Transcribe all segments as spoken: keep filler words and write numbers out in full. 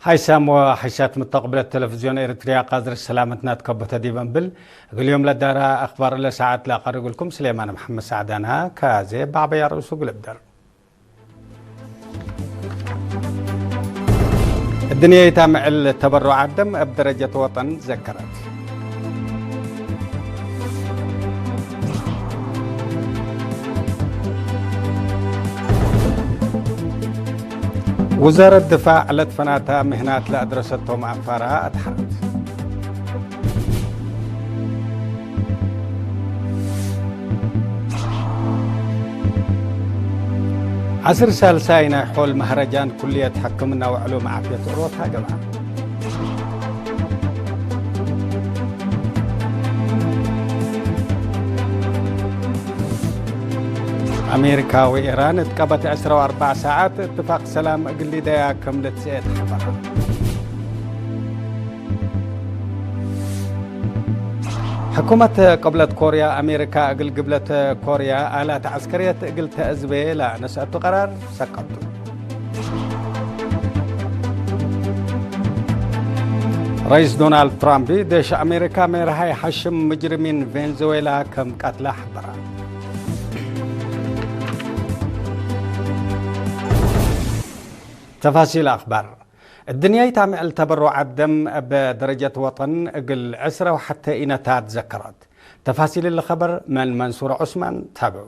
ኣይሳም ወሐይሳት ምተቅብለት ቴሌቪዝዮን ኤረትርያ፣ ቃዝር ሰላመትና ትከቦተ ዲብ እንብል፣ እግል ዮም ለዳራ አክባር ለሰዓት ለአቀርግልኩም ስሌማን መሐመድ ሳዕዳና። ከዜ ባዕበያ ርእሱ ግልብደር። እድንያይት አምዕል ተበሩዓት ደም እብ ደረጀት ወጠን ዘከረት። ውዛረት ድፋዕ ለትፈናተ ምህናት ለአድረሰቶም አንፋራ አድሐረት። ዐስር ሳልሳይ ናይ ሖል መህረጃን ኩልየት ሕክምና ወዕሉም ዓፍየት ኦሮት ሀገማ። አሜሪካ ወኢራን እት ቀበት ዕስራ ወአርበዕ ሰዓት እትፋቅ ሰላም እግል ሊደያ ክም ልትስኤ ተሐበረ። ሕኩመት ቅብለት ኮርያ፣ አሜሪካ እግል ግብለት ኮርያ አላት ዐስከርየት እግል ተአዝቤ ለነስአቱ ቀራር ሰቀብቱ። ረኢስ ዶናልድ ትራምፕ፣ ዴሽ አሜሪካ ሜርሃይ ሐሽም ምጅርሚን ቬንዙዌላ ከም ቀትለ ሐበረ። ተፋሲል አክባር። እድንያይት አምዕል ተበሩዓት ደም እብ ደረጀት ወጠን እግል ዕስረ ወሐቴ ኢነታት ዘከረት። ተፋሲል እሊ ኸበር ምን መንሱር ዑስማን ታብዑ።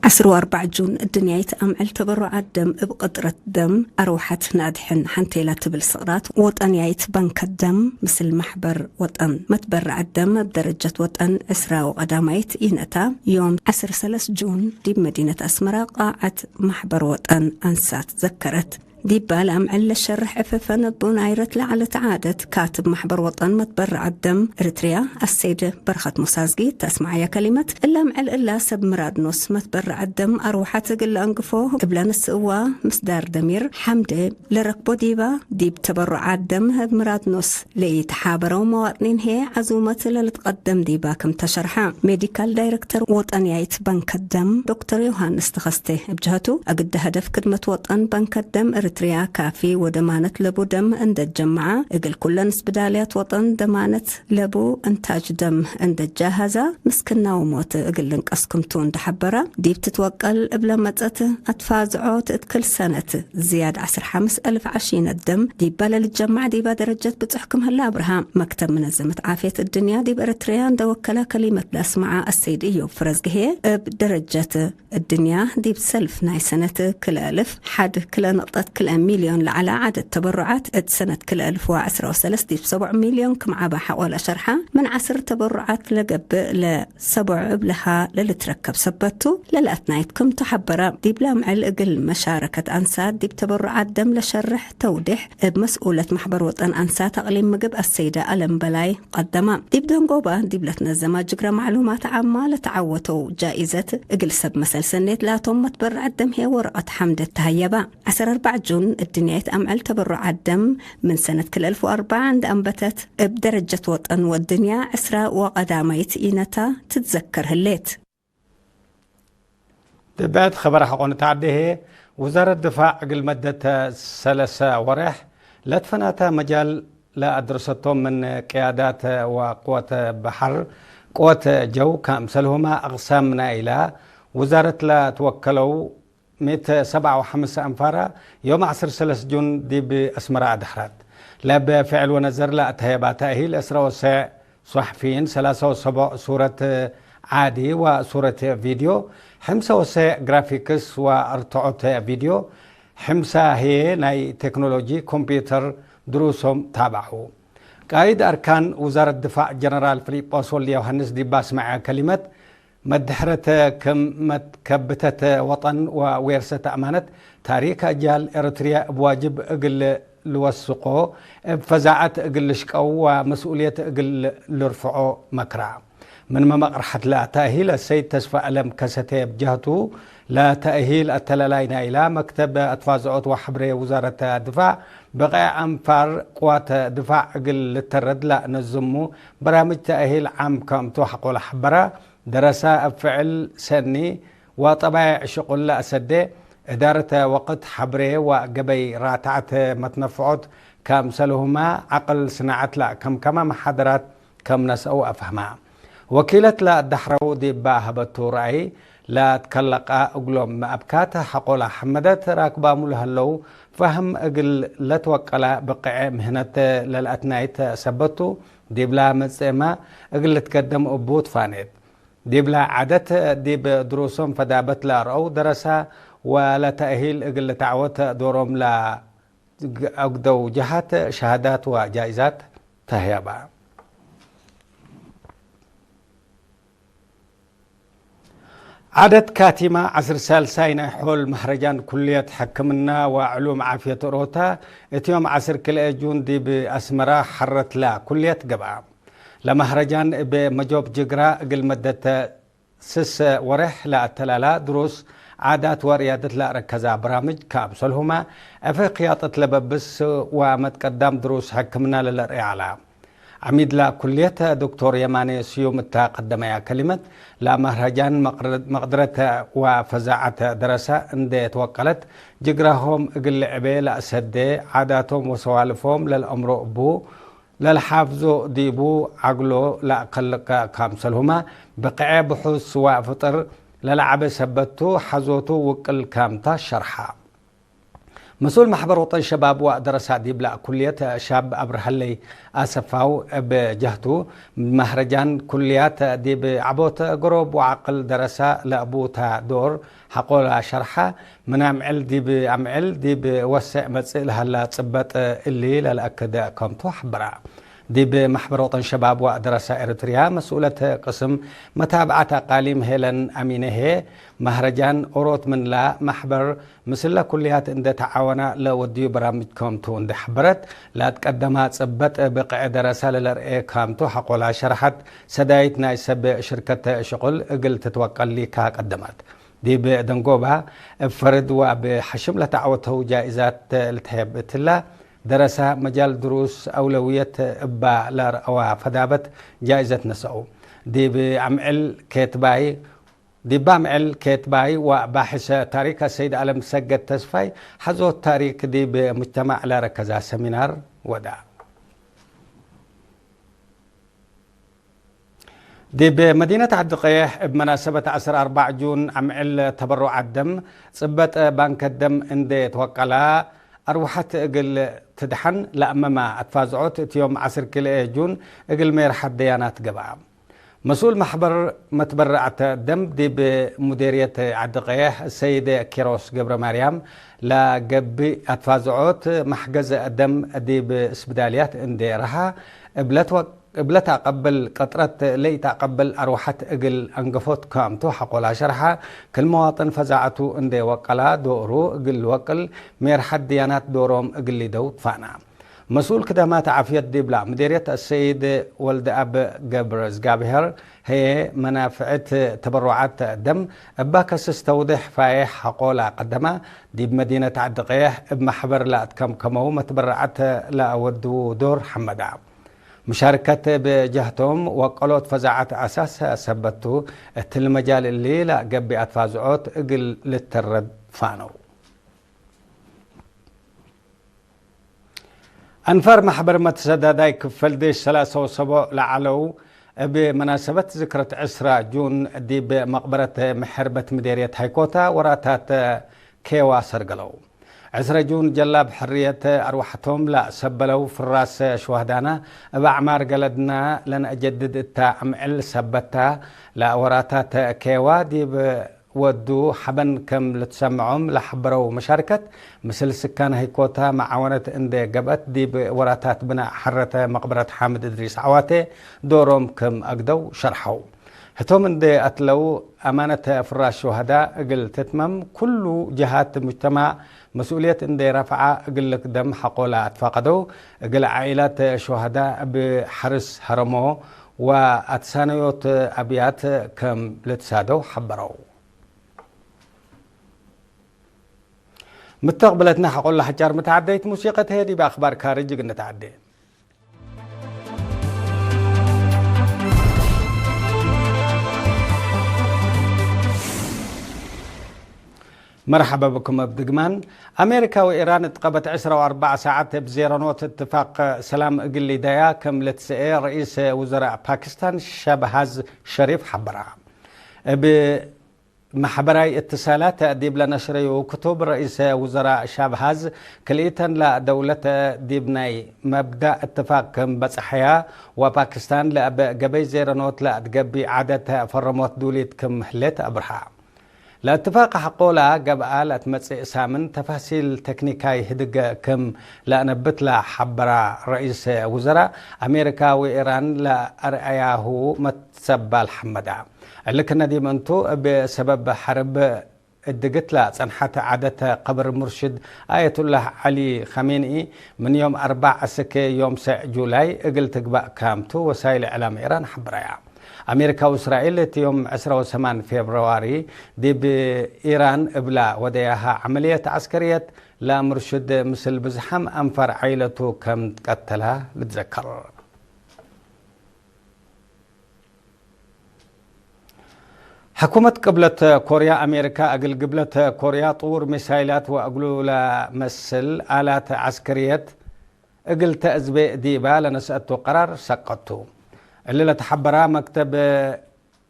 ዐስር ወአርበዕ ጁን እድንያይት አምዕል ተበሩዓት ደም እብ ቅጥረት ደም አርወሐት ነአድሕን ሐንቴላ ትብል ስቅራት ወጠንያይት በንከ ደም ምስል መሕበር ወጠን መትበረዐት ደም እብ ደረጀት ወጠን ዕስራ ወቀዳማይት ኢነታ ዮም ዐስር ሰለስ ጁን ዲብ መዲነት አስመራ ቃዐት መሕበር ወጠን አንሳት ዘከረት። ዲባ ለአምዕል ለሸርሕ ዕፈፈን እብ ናይረት ለዐለት ዓደት፣ ካትብ መሕበር ወጠን መትበረዐት ደም ኤረትርያ አሰይድ በረኸት ሙሳዝጊ ተስመዐያ ከሊመት፣ እለ አምዕል እላ ሰብ ምራድ ኖስ መትበረዐት ደም አርወሐት እግል ለአንግፎ እብ ለንስእዋ ምስዳር ደሚር ሐምዴ ለረክቦ ዲባ፣ ዲብ ተበሩዓት ደም እብ ምራድ ኖስ ለኢተሓበረው መዋጥኒን ህዬ ዐዙመት ለልትቀደም ዲባ ክም ተሸርሐ። ሜዲካል ዳይረክተር ወጠንያይት በንከ ደም ዶክተር ዮሃንስ ተኸስቴ እብ ጀሀቱ፣ እግደ ሀደፍ ክድመት ወጠን በንከ ደም ኤረትርያ ካፊ ወደማነት ለቡ ደም እንደ ጀመዐ፣ እግል ኩለን ስብዳልያት ወጠን ደማነት ለቡ እንታጅ ደም እንደ ጃሀዛ፣ ምስክና ወሞት እግል ልንቀስ ክምቱ እንደ ሐበረ፣ ዲብ ትትወቀል እብ ለመጸት አትፋዝዖት እት ክል ሰነት ዝያድ ዐስር ሐምስ አልፍ ዐሺነት ደም ዲባ ለልትጀማዕ ዲባ ደረጀት ብጹሕ ክም ህለ አብርሃ። መክተብ መነዘመት ዓፍየት እድንያ ዲብ ኤረትርያ እንደ ወከለ ከሊመት ለአስመዐ አሰይድ እዮብ ፍረዝግሄ፣ እብ ደረጀት እድንያ ዲብ ሰልፍ ናይ ሰነት ክለ አልፍ ሐድ ክለ ንቅጠት ክልኤ ሚልዮን ለዐለ ዐደድ ተበሩዓት እት ሰነት ክልኤ አልፍ ወዐስራ ወሰለስ ዲብ ሰቦዕ ሚልዮን ክም ዐበ ሐቆ ለሸርሐ፣ ምን ዐስር ተበሩዓት ለገብእ ለ ሰቦዕ እብለሃ ለልትረከብ ሰበት ቱ፣ ለለአትናይት ክምቱ ሐበረ። ዲብ ለአምዕል እግል መሻረከት አንሳት ዲብ ተበሩዓት ደም ለሸርሕ ተውዴሕ፣ እብ መስኡለት መሕበር ወጠን አንሳት አቅሊም ምግብ አሰይደ አለም በላይ ቀደመ። ዲብ ደንጎባ ዲብ ለትነዘመ ጅግረ ማዕሉማት ዓማ ለተዓወተው ጃኢዘት እግል ሰብ መሰል ሰኔት ላቶም መትበረዐት ደም ህዬ ወረቀት ሐምደት ተሀየበ። ዐስር አርበዕ ጁን እድንያይት አምዕል ተበሩዓት ደም ምን ሰነት ክል አልፍ ወአርበዕ እንደ አንበተት፣ እብ ደረጀት ወጠን ወእድንያ ዕስራ ወቀዳማይት ኢነታ ትትዘከር ህሌት። ድብዕት ኸበር ሐቆ ንትዐዴ ህዬ፣ ውዛረት ድፋዕ እግል መደት ሰለሰ ወሬሕ ለትፈናተ መጃል ለአድረሰቶም ምን ቅያዳት ወቅወት በሐር፣ ቅወት ጀው፣ ከምሰልሁመ አቅሳም ናይላ ውዛረት ለትወከለው ሚእት ሰብዓ ወሐምስ አንፋራ ዮም ዐስር ሰለስ ጁን ዲብ አስመራ አድሐረት። ለእብ ፍዕል ወነዘር ለአተሀየባ ተእሂል ዕስራ ወሰዕ ሶሕፊይን፣ ሰላሳ ወሰቦዕ ሱረት ዓዲ ወሱረት ቪድዮ፣ ሕምሰ ወሰዕ ግራፊክስ ወአርትዖት ቪድዮ፣ ሕምሰ ህዬ ናይ ቴክኖሎጂ ኮምፕዩተር ድሩሶም ታብዐው። ቃይድ አርካን ውዛረት ድፋዕ ጀነራል ፊሊጶስ ወልደዮሐንስ ዲብ አስመዐ ከሊመት፣ መድሕረት ክም መትከብተት ወጠን ወዌርሰት አማነት፣ ታሪክ አጅያል ኤረትርያ እብ ዋጅብ እግል ልወስቆ፣ እብ ፈዛዐት እግል ልሽቀው ወመስኡልየት እግል ልርፍዖ መክራ። ምንመ መቅርሐት ለአተእሂል አሰይድ ተስፈአለም ከሰቴ እብ ጀህቱ፣ ለተእሂል አተላላይ ናይላ መክተብ አትፋዝዖት ወሐብሬ ውዛረት ድፋዕ፣ ብቅዕ አንፋር ቅዋት ድፋዕ እግል ልተረድ ለአነዝሙ በራምጅ ተእሂል ዓም ከምቱ ሐቆለ ሐበረ። ደረሰ እብ ፍዕል ሰኒ ወጠባይዕ ሽቁል ለአሰዴ እዳረት ወቅት ሐብሬ ወገበይ ራትዐት መትነፍዖት ከምሰልሁመ፣ ዐቅል ስናዐት ለአከምከመ መሓደራት ከም ነስአው አፍሀመ። ወኪለት ለአዳሕረው ዲበ ሀበቱ ረአይ ለትከለቀ እግሎም መአብካት ሐቆለ ሐመደት፣ ራክባሙ ለሀለው ፈህም እግል ለትወቀለ ብቅዕ ምህነት ለልአትናይት ሰበቱ፣ ዲብላ መጽእመ እግል ልትገደም እቡ ትፋኔት። ዲብላ ዓደት ዲብ ድሩሶም ፈዳበት ለአርአው ደረሰ ወለተእሂል እግል ልትዐወት ዶሮም ለአግደው ጀሃት ሸሃዳት ወጃኢዛት ተህያበ። ዓደት ካቲመ ዐስር ሳልሳይ ናይ ሖል መህረጃን ኩልየት ሕክምና ወዕሉም ዓፍየት ኦሮታ፣ እት ዮም ዐስር ክልኤ ጁን ዲብ አስመረ ሐረት ለኩልየት ገብአ። ለመህረጃን እብ መጆብ ጅግራ እግል መደተ ስስ ወሬሕ ለአተላላ ድሩስ፣ ዓዳት ወርያደት ለአረከዛ በራምጅ ከምሰልሁመ፣ እብ ክያጠት ለበብስ ወመትቀዳም ድሩስ ሕክምና ለለርኤ ዐለ። ዐሚድ ለኩልየት ዶክቶር የማኔ ስዩም እተ ቀደመያ ከሊመት፣ ለመህረጃን መቅረ-፣ መቅድረት ወፈዛዐት ደረሰ እንዴ ትወቀለት፣ ጅግራሆም እግል ልዕቤ ለአሰዴ፣ ዓዳቶም ወሰዋልፎም ለልአምሮ እቡ ለልሓፍዞ ዲቡ ዐግሎ ለአከልቀ ከምሰልሁመ፣ ብቅዔ ብሑስ ወፍጥር ለለዐበ ሰበት ቱ፣ ሐዞቱ ውቅል ከምታ ሸርሐ። መስኡል መሕበር ወጠን ሸባብ ወደረሳ ዲብለ ኩልየት ሻብ አብርሃለይ አሰፋው እብ ጀህቱ፣ መህረጃን ኩልያት ዲብ ዐቦት ገሮብ ወዐቅል ደረሳ ለአቡታ ዶር ሐቆ ለሸርሐ፣ ምን አምዕል ዲብ አምዕል ዲብ ወሴዕ መጽእ ለሀላ ጽበጥ እሊ ለልአክድ ከምቱ ሐበራ። ዲብ መሕበር ወጠን ሸባብ ወደረሳ ኤረትርያ መስኡለት ቅስም መታብዐት አቃሊም ሄለን አሚነ ህዬ፣ መህረጃን ኦሮት ምንላ መሕበር ምስለ ኩልያት እንዴ ተዓወና ለወድዩ በራምጅ ከምቱ እንዴ ሐበረት፣ ለአትቀደማ ጽበጥ ብቅዕ ደረሳ ለለርኤ ከምቱ ሐቆላ ሸርሐት። ሰዳይት ናይ ሰብ ሽርከት ሽቁል እግል ትትወቀል ሊካ ቀደመት። ዲብ ደንጎባ እብ ፈርድ ወእብ ሐሽም ለተዐወተው ጃኢዛት ልትሀብ እትላ፣ ደረሳ መጃል ድሩስ አውለውየት እባ ለአርአዋ ፈዳበት ጃኢዘት ነሰአው። ዲብ አምዕል ኬትባይ፣ ዲብ አምዕል ኬትባይ ወባሕስ ታሪክ አሰይድ አለም ሰገድ ተስፋይ ሐዞት ታሪክ ዲብ ሙጅተማዕ ለረከዛ ሰሚናር ወዳ። ዲብ መዲነት ዐዲ ቀየሕ፣ እብ መናሰበት ዐስር አርባዕ ጁን አምዕል ተበሩዓት ደም፣ ጽበጥ ባንከ ደም እንዴ ትወቀላ፣ አርወሐት እግል ትድሐን ለአመመ አትፋዝዖት፣ እት ዮም ዐስር ክልኤ ጁን እግል ሜርሐት ደያናት ገብአ። መስኡል መሕበር መትበረዐተ ደም ዲብ ሙዴርየት ዐዲ ቀየሕ፣ ሰይድ ኪሮስ ገብረማርያም፣ ለገብእ አትፋዝዖት፣ መሕገዘ ደም ዲብ እስብዳልያት እንዴ ረሃ፣ እብለት ወ-፣ እብ ለተአቀብል ቅጥረት ለኢተአቀብል አርወሐት እግል አንገፎት ከምቱ ሐቆላ ሸርሐ፣ ክል መዋጥን ፈዛዐቱ እንዴ ወቀላ ዶሩ እግል ልወቅል ሜርሐት ድያናት ዶሮም እግል ሊደው ትፋና። መስኡል ክደማት ዓፍየት ዲብላ ምዴርየት አሰይድ ወልደአብ ገብረዝጋብሄር ህዬ፣ መናፍዕት ተበሩዓት ደም እባ ከስስ ተውዴሕ ፋዬሕ ሐቆላ ቀደማ፣ ዲብ መዲነት ዐዲ ቀየሕ እብ መሕበር ለአትከምከመው መትበረዓት ለአወድዉ ዶር ሐመዳ። ሙሻርከት እብ ጀህቶም ወቀሎት ፈዛዐት አሳስ ሰበት ቱ፣ እትሊ መጃል እሊ ለገብእ አትፋዝዖት እግል ልተረድ ፋነው። አንፋር መሕበር መትሰዳዳይ ክፈል ዴሽ ሰላሰ ወሰቦዕ ለዐለው፣ እብ መናሰበት ዝክረት ዕስራ ጁን ዲብ መቅበረት ምሕርበት ምዴርየት ሃይኮታ ወራታት ኬዋ ሰርገለው። ዕስረ ጁን ጀላብ ሕርየት አርወሐቶም ለአሰበለው ፍራስ ሸዋህዳና፣ እብ አዕማር ገለድና ለነአጀድድ እታ አምዕል ሰበታ፣ ለወራታት ኬዋ ዲብ ወዱ ሐበን ከም ልትሰምዖም ለሐበረው መሻርከት፣ ምስል ስካን ሃይኮታ መዓወነት እንዴ ገብአት ዲብ ወራታት ብናእ ሐረተ መቅበረት ሓምድ እድሪስ ዐዋቴ ዶሮም ክም አግደው ሸርሐው። ህቶም እንዴ አትለው፣ አማነት ፍራሽ ሹሀዳ እግል ትትመም፣ ኩሉ ጀሃት ሙጅተማዕ መስኡልየት እንዴ ረፍዐ እግል ልክደም ሐቆለ አትፋቀደው። እግል ዓኢላት ሹሀዳ እብ ሐርስ ሀረሞ ወአትሳነዮት አብያት ክም ልትሳደው ሐበረው። ምተቅብለትነ ሐቆለ ሐጫር ምተዐደይት ሙሲቀት ህዬ ዲብ አክባር ካርጅ እግል ንትዐዴ። መርሐበ ብኩም እብ ድግማን። አሜሪካ ወኢራን እት ቀበት ዕስራ ወአርበዕ ሰዓት እብ ዜረኖት እትፋቅ ሰላም እግል ሊደያ ክም ልትሰኤ ረኢስ ውዘራእ ፓኪስታን ሸብሃዝ ሸሪፍ ሐበራ። እብ መሕበራይ እትሳላት ዲብ ለነሽረዩ ክቱብ፣ ረኢስ ውዘራእ ሻብሃዝ፣ ክልኢተን ለደውለት ዲብ ናይ መብዳእ እትፋቅ ክም በጽሐያ፣ ወፓኪስታን ለእብ ገበይ ዜረኖት ለአትገቢ ዓደት ፈረሞት ዱሊት ክም ህሌት አብርሃ። ለእትፋቅ ሐቆላ ገብአ ለአትመጽእ ሳምን ተፋሲል ተክኒካይ ህድግ ክም ለአነብት ለሐበራ ረኢስ ውዘራእ፣ አሜሪካ ወኢራን ለአርአያሁ መትሰባል ሐመዳ። እሊ ክነ ዲብ እንቱ፣ እብ ሰበብ ሐርብ እድግት ለጸንሐት ዓደት ቀብር ሙርሽድ አየቱላህ ዐሊ ኸሜንኢ፣ ምን ዮም አርበዕ እስክ ዮም ሰዕ ጁላይ እግል ትግባእ ካምቱ ወሳይል እዕላም ኢራን ሐብረያ። አሜሪካ ወእስራኤል እት ዮም ዕስራ ወሰማን ፌብርዋሪ ዲብ ኢራን እብላ ወደያሃ ዐመልየት ዐስከርየት ለሙርሽድ ምስል ብዝሓም አንፋር ዐይለቱ ከም ትቀተላ ልትዘከር። ሕኩመት ቅብለት ኮርያ፣ አሜሪካ እግል ግብለት ኮርያ ጥውር ሚሳይላት ወእግሉ ለመስል አላት ዐስከርየት እግል ተአዝቤ ዲባ ለነስአቱ ቀራር ሰቀቱ። እሊ ለተሐበራ መክተብ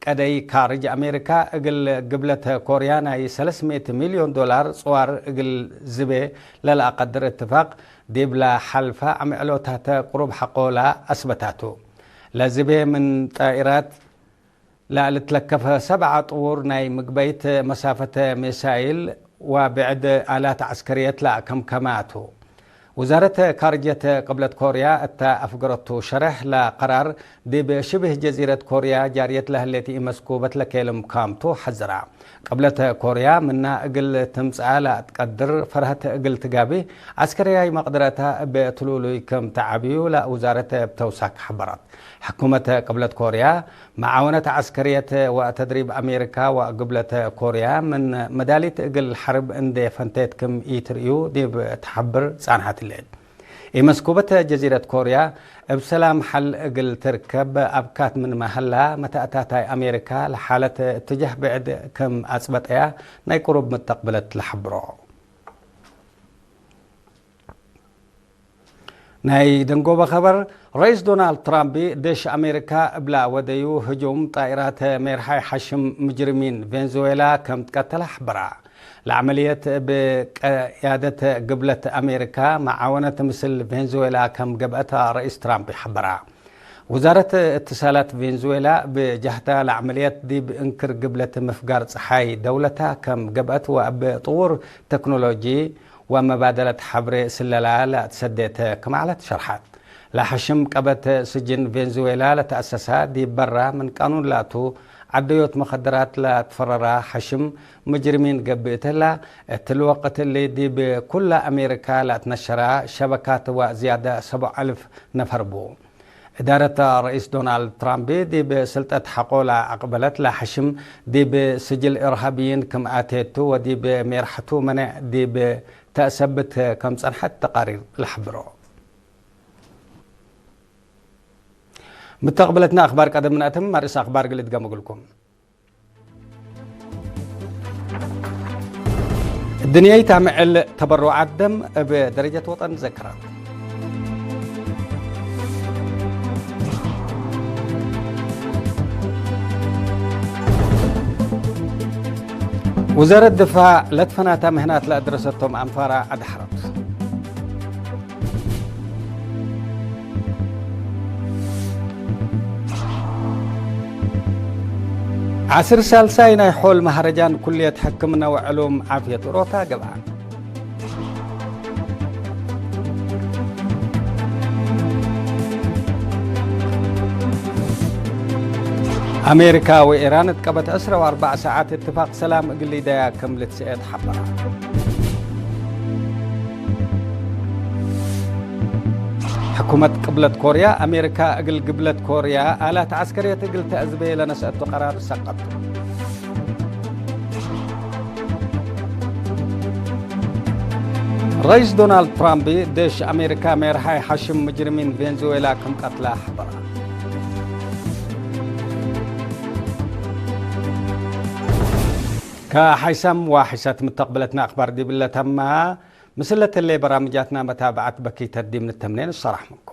ቀደይ ካርጅ አሜሪካ፣ እግል ግብለት ኮርያ ናይ ሰለስ ሚእት ሚልዮን ዶላር ጽዋር እግል ዝቤ ለለአቀድር እትፋቅ፣ ዲብላ ሐልፈ አምዕሎታተ ቅሩብ ሐቆላ አስበታቱ። ለዝቤ ምን ጣኢራት ለልትለከፈ ሰብዓ ጥዉር ናይ ምግበይት መሳፈተ ሚሳይል ወብዕድ አላት ዐስከርየት ለአከምከመ ቱ። ውዛረት ካርጀት ቅብለት ኮርያ እተ አፍገረቱ ሸረሕ ለቀራር፣ ዲብ ሽብህ ጀዚረት ኮርያ ጃርየት ለህሌት ኢመስኩበት ለኬልም ካምቱ ሐዝራ። ቅብለት ኮርያ ምና እግል ትምጽአ ለአትቀድር ፈርሀት እግል ትጋብህ ዐስከርያይ መቅደረታ እብ ትሉሉይ ክም ተዓብዩ ለውዛረት እብ ተውሳክ ሐበረት። ሕኩመት ቅብለት ኮርያ፣ መዓወነት ዐስከርየት ወተድሪብ አሜሪካ ወግብለት ኮርያ ምን መዳሊት እግል ሐርብ እንዴ ፈንቴት ክም ኢትርእዩ ዲብ ተሐብር ጻንሐት ህሌት። ኢመስኩበት ጀዚረት ኮርያ እብ ሰላም ሐል እግል ትርከብ አብካት ምንመ ሀላ፣ መተአታታይ አሜሪካ ለሓለት እትጃህ ብዕድ ክም አጽበጠያ ናይ ቅሩብ ምተቅብለት ለሐብሮ። ናይ ደንጎበ ኸበር፣ ረኢስ ዶናልድ ትራምፕ፣ ዴሽ አሜሪካ እብላ ወደዩ ህጁም ጣኢራት ሜርሓይ ሐሽም ምጅርሚን ቬንዙዌላ ከም ትቀተለ ሐበራ። ለዐመልየት እብ ቅያደት ግብለት አሜሪካ መዓወነት ምስል ቬንዙዌላ ከም ገብአት ረኢስ ትራምፕ ሐበራ። ውዛረት እትሳላት ቬንዙዌላ ብጀህታ ለዐመልየት ዲብ እንክር ግብለት ምፍጋር ጸሓይ ደውለታ ከም ገብአት ወእብ ጥውር ተክኖሎጂ ወመባደለት ሐብሬ ስለላ ለአትሰዴተ ክም ዐለት ሸርሐት። ለሐሽም ቀበት ስጅን ቬንዙዌላ ለተአሰሳ ዲብ በራ ምን ቃኑን ላቱ ዐደዮት መኸደራት ለትፈረራ ሐሽም ምጅርሚን ገብእ እትላ፣ እትሊ ወቅት እሊ ዲብ ኩለ አሜሪካ ለአትነሸራ ሸበካት ወዝያደ ሰቦዕ አልፍ ነፈር ቡ። እዳረት ረኢስ ዶናልድ ትራምፕ ዲብ ስልጠት ሐቆ ለአቅበለት ለሐሽም ዲብ ስጅል እርሃብይን ክም አቴቱ ወዲብ ሜርሐቱ መኔዕ ዲብ ተአሰብት ከም ጸንሐት ተቃሪር ለሐብሮ። ምተቅብለትና አክባር ቀደም ምን አትም መርስ አክባር ግል እድገም እግልኩም። እድንያይ ታምዕል ተበሩዓት ደም እብ ደረጀት ወጠን ዘክራት። ውዛረት ድፋዕ ለትፈናተ ምህናት ለአድረሰቶም አንፋራ አድሐረት። ዐስር ሳልሳይ ናይ ሖል መሀረጃን ኩልየት ሕክምና ወዕሉም ዓፍየት ኦሮታ ገብአ። አሜሪካ ወኢራን እት ቀበት ዕስራ ወአርበዕ ሰዓት እትፋቅ ሰላም እግል ሊደያ ክም ልትሰኤ ተሐበራ። ሕኩመት ቅብለት ኮርያ፣ አሜሪካ እግል ግብለት ኮርያ አላት ዐስከርየት እግል ተአዝቤ ለነስአቱ ቀራር ሰቀቱ። ረኢስ ዶናልድ ትራምፕ፣ ዴሽ አሜሪካ ሜርሓይ ሐሽም ምጅርሚን ቬንዙዌላ ክም ቀትላ ሐበራ። ከሐይሳም ወሐይሳት ምተቅብለትነ አክባር ዲብለ ተማ። ምስል ለተሌ በራምጃትና መታብዐት በኪተት ዲብ ንተምኔ ንሰራሕ ምንኩም።